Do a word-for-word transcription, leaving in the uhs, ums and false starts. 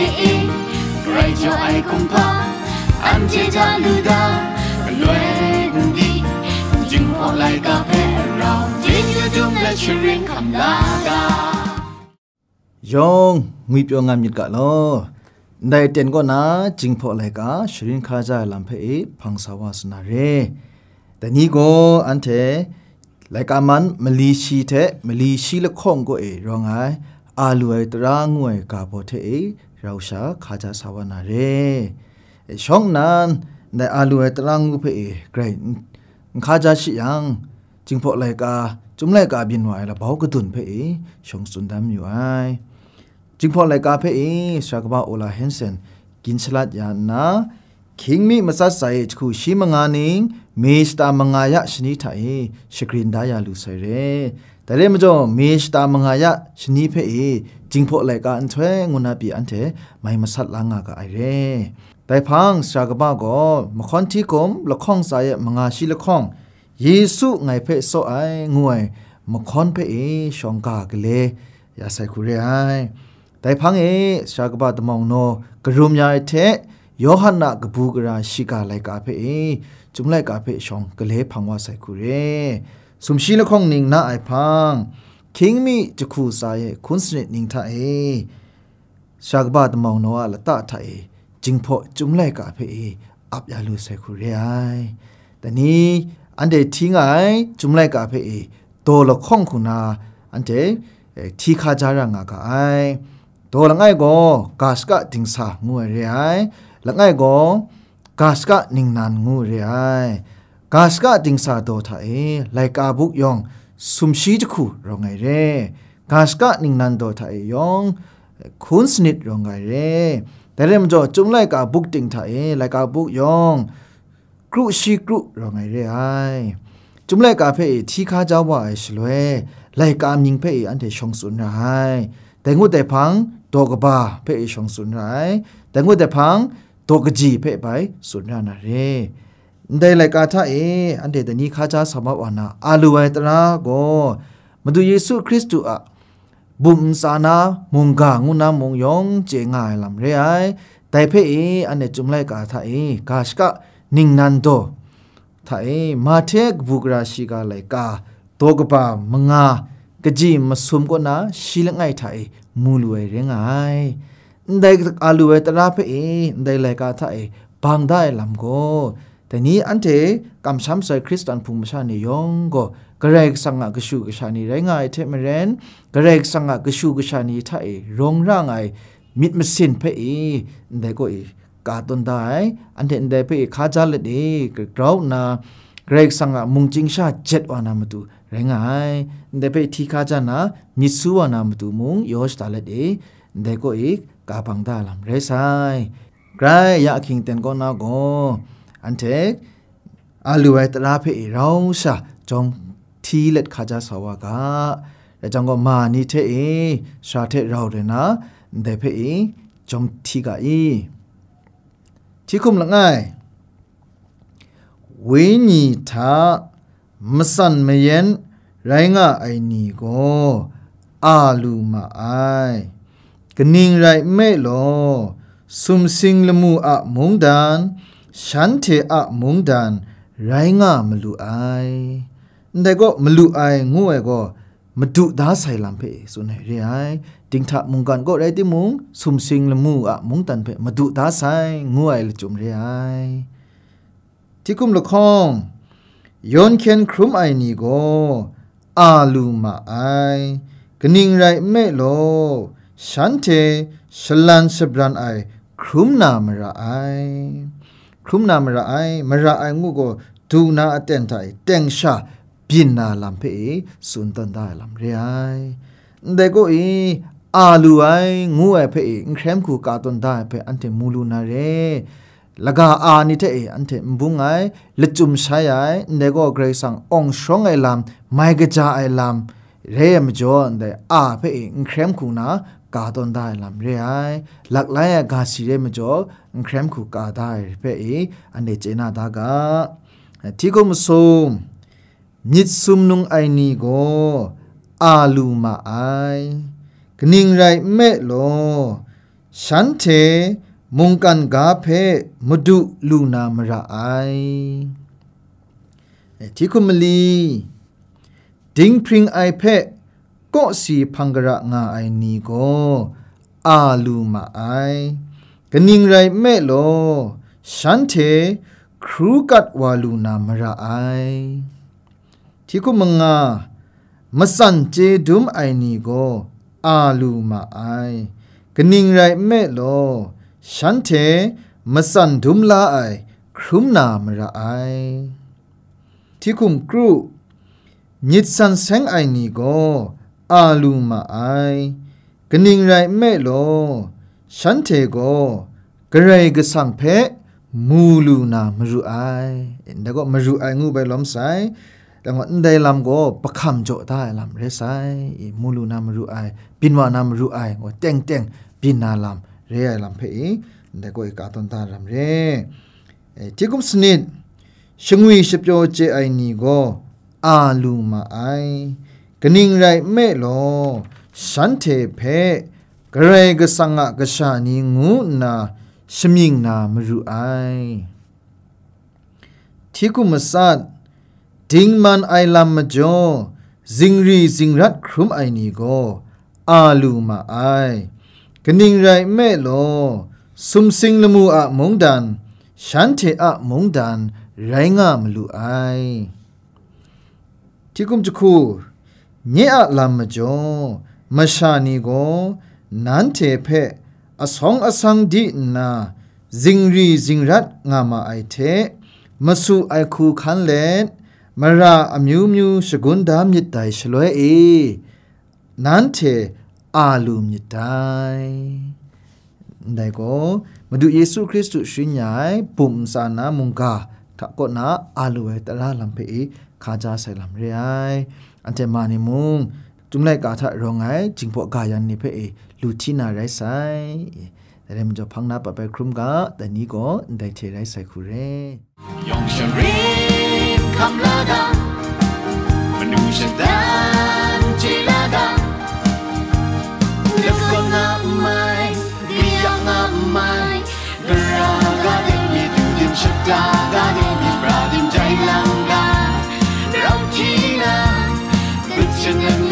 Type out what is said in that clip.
E, e, grai jaw ai kumhpa, anhte ja lu da, galoi n di, Jinghpaw laika hpe rau, chyeju dum let sharin hkam la ga. Yawng ngwi pyaw nga myit ga law. Ndai ten kaw na Jinghpaw laika sharin hkaja ai lam hpe e hpang sa wa sa na re. Dai ni gaw anhte laika man mali shi hte mali shi lahkawng kaw e rawng ai, a lu ai tara ngu ai ga baw hte e rau sha hkaja sa wa na re. E, shawng nnan, ndai a lu ai tara ngu hpe e grai n, n hkaja shi yang, Jinghpaw laika, Chyum laika byin wa ai labau kadun hpe e shawng tsun dan mayu ai. Jinghpaw laika hpe e Sara kaba Ola Hanson gin shalat ya nna, hkying mi matsat sai e jahku shi manga ning, me shata manga ya shani hta e shagrin da ya lu sai re. Dai rai majaw, me shata manga ya shani hpe e Jinghpaw laika nhtoi ngu na pyi anhte mai masat la nga ga ai re. Dai hpang Sara kaba gaw mahkawn hti hkum lahkawng tsa e manga shi lahkawng, Yesu ngai hpe tsaw ai ngu ai mahkawn hpe e shawng ga gale ya sai hku re ai. Dai hpang e Sara kaba damau naw karum ya ai hte, Yawhan a kabu gara shiga laika hpe e, Chyum laika hpe shawng gale hpang wa sai hku re. Sumshi lahkawng ning na ai hpang, hkying mi jahku tsa e hkun sanit ning hta e, Sara kaba damau naw a lata hta e, Jinghpaw Chyum laika hpe e ap ya lu sai hku re ai. Dai ni, anhte hti nga ai Chyum laika hpe e daw lahkawng hku na anhte, eh, hti hkaja ra nga ga ai. Daw langai gaw ga shaka dingsa ngu ai re ai. Langai gaw ga shaka ningnan ngu re ai. Ga shaka dingsa daw hta e laika buk yawng sumshi jahku rawng ai re. Ga shaka ningnan daw hta e yawng hkun sanit rawng ai re. Dai rai majaw, Chyum laika buk ting hta e laika buk yawng kru shi kru rawng ai re ai. Chyum laika hpe e hti hkaja wa ai shaloi, laika mying hpe e anhte shawng tsun ra ai. Dai ngut ai hpang, daw kaba hpe e shawng tsun ra ai. Dai ngut ai hpang, daw kaji hpe bai tsun ra na re. Ndai laika hta e anhte dai ni hkaja sa mat wa na, a lu ai tara gaw, Madu Yesu Hkristu a bum ntsa na mungga ngu na mung yawng chye nga ai lam re ai. Dai hpe e, anhte Chyum laika hta e ga shaka ningnan daw hta e, Mahte kabu gara shiga laika, daw kaba manga, kaji masum kaw na shi langai hta e mu lu ai rai nga ai. Ndai a lu ai tara hpe e, ndai laika hta e bang da ai lam gaw, dai ni anhte kamsham sai Hkristan hpung masha ni yawng gaw, Karai Kasang a kashu kasha ni rai nga ai hte maren, Karai Kasang a kashu kasha ni hta e rawng ra nga ai myit masin hpe e, ndai kaw e ka tawn da ai. Anhte ndai hpe e hkaja let e, grau nna Karai Kasang a mung chying sha jet wa na matu rai nga ai. Ndai hpe hti hkaja na myit su wa na matu mung yaw shada let e, ndai kaw e ka bang da lam rai sai. Grai ya ahkying ten kaw na gaw, anhte a lu ai tara hpe e rau sha jawm hti let hkaja sa wa ga. Rai jang gaw, ma ni hte e, sara hte rau rai na, ndai hpe e jawm hti ga i. Hti hkum langai, Wenyi hta matsan mayan rai nga ai ni gaw a lu ma ai. Kaning rai nme law, sumsing lamu a mungdan, shanhte a mungdan rai nga malu ai. Ndai gaw, malu ai ngu ai gaw, madu da sai lam hpe tsun ai re ai. Dinghta mungkan kaw rai timung, sumsing lamu a mungdan hpe madu da sai ngu ai lachyum re ai. Hti hkum lahkawng, yawn hkyen hkrum ai ni gaw a lu ma ai. Kaning rai nme law, shanhte shalan shabran ai hkrum na mara ai. Hkrum na mara ai, mara ai ngu gaw, du na aten hta e teng sha byin na lam hpe e tsun tawn da ai lam re ai. Ndai kaw e, a lu ai ngu ai hpe e n hkren hku ka tawn da ai hpe anhte mu lu na re. Laga a ni hte e anhte n bung ai, lachyum shai ai, ndai gaw Karai Kasang awng sharawng ai lam, mai kaja ai lam re ai majaw, ndai a hpe e n hkren hku na ka tawn da ai lam re ai. Laklai ai ga si re ai majaw, n hkren hku ka da ai hpe e anhte chye na da ga. Hti hkum masum, myit sumnung ai ni gaw a lu ma ai. Kaning rai nme law, shanhte mungkan ga hpe madu lu na mara ai. E, hti hkum mali, dinghpring ai hpe kawsi hpang gara nga ai ni gaw a lu ma ai. Kaning rai nme law, shanhte hkru kat wa lu na mara ai. Hti hkum manga, matsan chye dum ai ni gaw a lu ma ai. Kaning rai nme law, shanhte matsan dum la ai hkrum na mara ai. Hti hkum kru, myit san seng ai ni gaw a lu ma ai. Kaning rai nme law, shanhte gaw Karai Kasang hpe mu lu na maru ai. Ndai gaw maru ai ngu bai lawm sai. Dai gaw ndai lam gaw bahkam jaw da ai lam rai sai. Mu lu na maru ai, byin wa na maru ai, gaw teng teng byin na lam re ai lam hpe e, ndai gaw i ka tawn da ai lam re. E, hti hkum sanit, shangwi shapyaw chye ai ni gaw a lu ma ai. Kaning rai nme law, shanhte hpe Karai Kasang a kasha ni ngu nna shamying na maru ai. Hti hkum masat, dingman ai lam majaw, zingri zingrat hkrum ai ni gaw a lu ma ai. Kaning rai nme law, sumsing lamu a mungdan, shanhte a mungdan rai nga malu ai. Hti hkum jahku, nye a lam majaw, masha ni gaw nanhte hpe asawng asang di nna zingri zingrat nga ma ai hte, masu ai hku hkan let, mara amyu myu shagun da myit dai shaloi e, nanhte a lu myit dai. Ndai gaw, Madu Yesu Hkristu sharin ya ai bum ntsa na mungga hta kaw na a lu ai tara lam hpe e hka ja sai lam re ai. Anhte ma ni mung, Chyum laika hta rawng ai jingbaw ga yan ni hpe e lu hti na rai sai. Dai rai majaw, hpang na pat bai hkrum ga, dai ni gaw ndai hte rai sai hku re. 用上 ring คำลาดา manu shadang chye la ga, lap kaw na mai, kaya nga mai, gara ga de mi du dim shata ga de mi pra dim jai lang ga, rau hti na, gut shanang